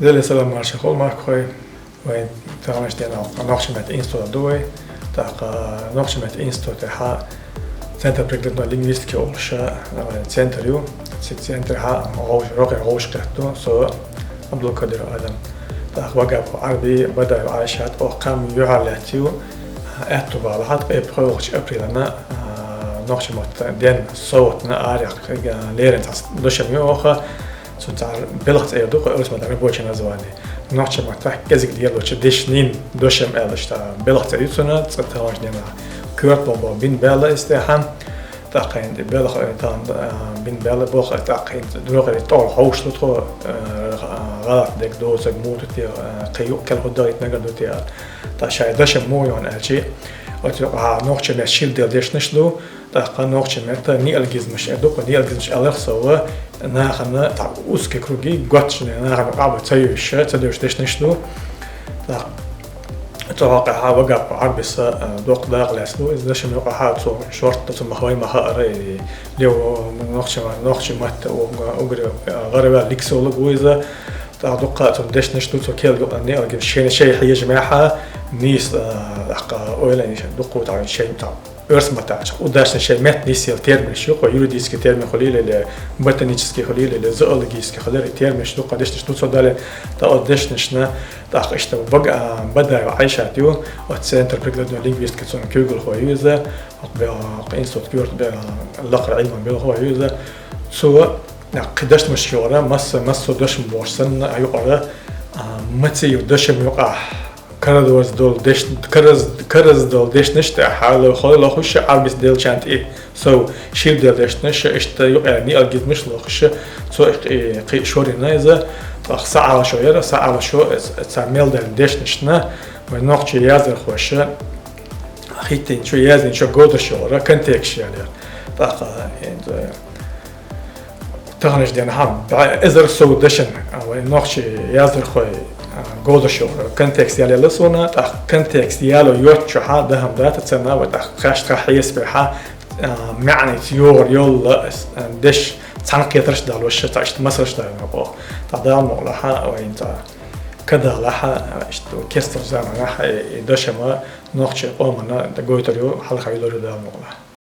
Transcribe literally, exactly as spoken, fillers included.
Деле салам марша хул, махкахой. Вайн таханаш дена нохчаметтан институт ду вай. ТӀаккха нохчаметтан институт хьа центр прикладной лингвистики олуш, вайн центр ю. Ци центр хьа гӀовш, рокъе гӀовш кхету. Со Абдулкадир Адам. ТӀаккха Вагапов Арби, Бадаев Айшат, ох кам юхьар лаьттаю. Аьтту бала хьа, ткъе пхоьалгӀачу апрелана, а, нохчаметтан ден совгӀатна арахь, леррина цхьа дошам ю оха. Цу цара белхан цӀе ю-кх, оьрсматан рабочее название. Нохчаметтан кӀезиг лелочу дешнийн дошам аьлла, иштта белхан цӀе ю цуьнан, цкъа таханаш дена. Коьрта боху бина баьлла иза тӀехьа. ТӀаккха хӀинца белхан, э, тахана, э, бина баьлла, боху, тӀаккха хӀинца дукха тӀора хьовш ду тхо, э, гӀалат дерг доцург муха ду те, э, кхин юкъ-кхел хӀун далийта мегар ду те. ТӀаккха шайн дашам муха ю аьлча, оцу юкъахь нохчийн меттан шилла дешнаш ду, тӀаккха нохчийн меттан неологизмаш, э, дукха неологизмаш аьлларх сов, нахана, тӀаккха узкие круги, готтачу нахана къаба ца йовш, ца девш дешнаш ду. ТӀаккха цу хьокъехь Вагапов Арбис, э, доккха дакъа лаьцна ду. Иза дашам юкъахь цо шортта цу мах вай ма хаара, и лев нохчийн, нохчийн матта уггаре, э, гӀараваьлла лексиколог ву иза. ТӀаккха дуккха цуьнан дешнаш ду, цо кхел юкъа неалгина шайна шай хьежамехь, нийса, э, тӀаккха ойла йина дуккха тӀаккха шайна тӀаккха оьрсматахь удачно шайн метта нисъелла терминаш ю-кх, юридический термин хуьлийла или ботанический хуьлийла или зоологический хуьлийла, терминаш дуккха дешнаш ду цо далийна, тӀаккха оцу дешнашна тӀаккха иштта Бага-, а, Бадаева Айшат ю, оцу центр прикладной лингвистики цуьнан куьйгалхо ю иза, оцу бе-, институт коьрта бе-, лакхара Ӏилман белхо ю иза. Цо кхин дашнаш юкъара, масса, массо а дашам бохуш санна, а юкъара, а, маца йолу дашам юкъахь карадоза долу деш-, караз-, караза долу дешнаш тӀехь хьалаха лохуш, Ӏарбис деллачарна тӀе сов шилла делла дешнаш, иштта юкъара неалгизмаш лохуш, цо и кхи-, кхин шорийна иза, тӀаккха схьаалашо яра, схьаалашо, э, цара мел делла дешнашна, вайн нохчийн яздархоша хӀиттийначу, яздинчу годаш юкъара контекст ялера. ТӀаккха, э, Таханаш дена хьан, бӀе эзар сов дашан, а, вайн нохчийн яздархойн, а, годаш йолу контекст ялаелла суна, тӀаккха контекст яло йоцучу хьан дахам дата царна, вай тӀаккха кхаьчна тхан хьесапехь, а, маьӀница йогӀур йолла, а, деш цхьаьнакхетарш а далош, цхьа иштта масалш а далийна кху. ТӀаккха Дала мукъалахь, вайн цхьа кадалахь, а, иштта кестачу заманахь, и, и дашам нохчийн къомана гойтур ю, хьалха йилур ю Дала мукъалахь.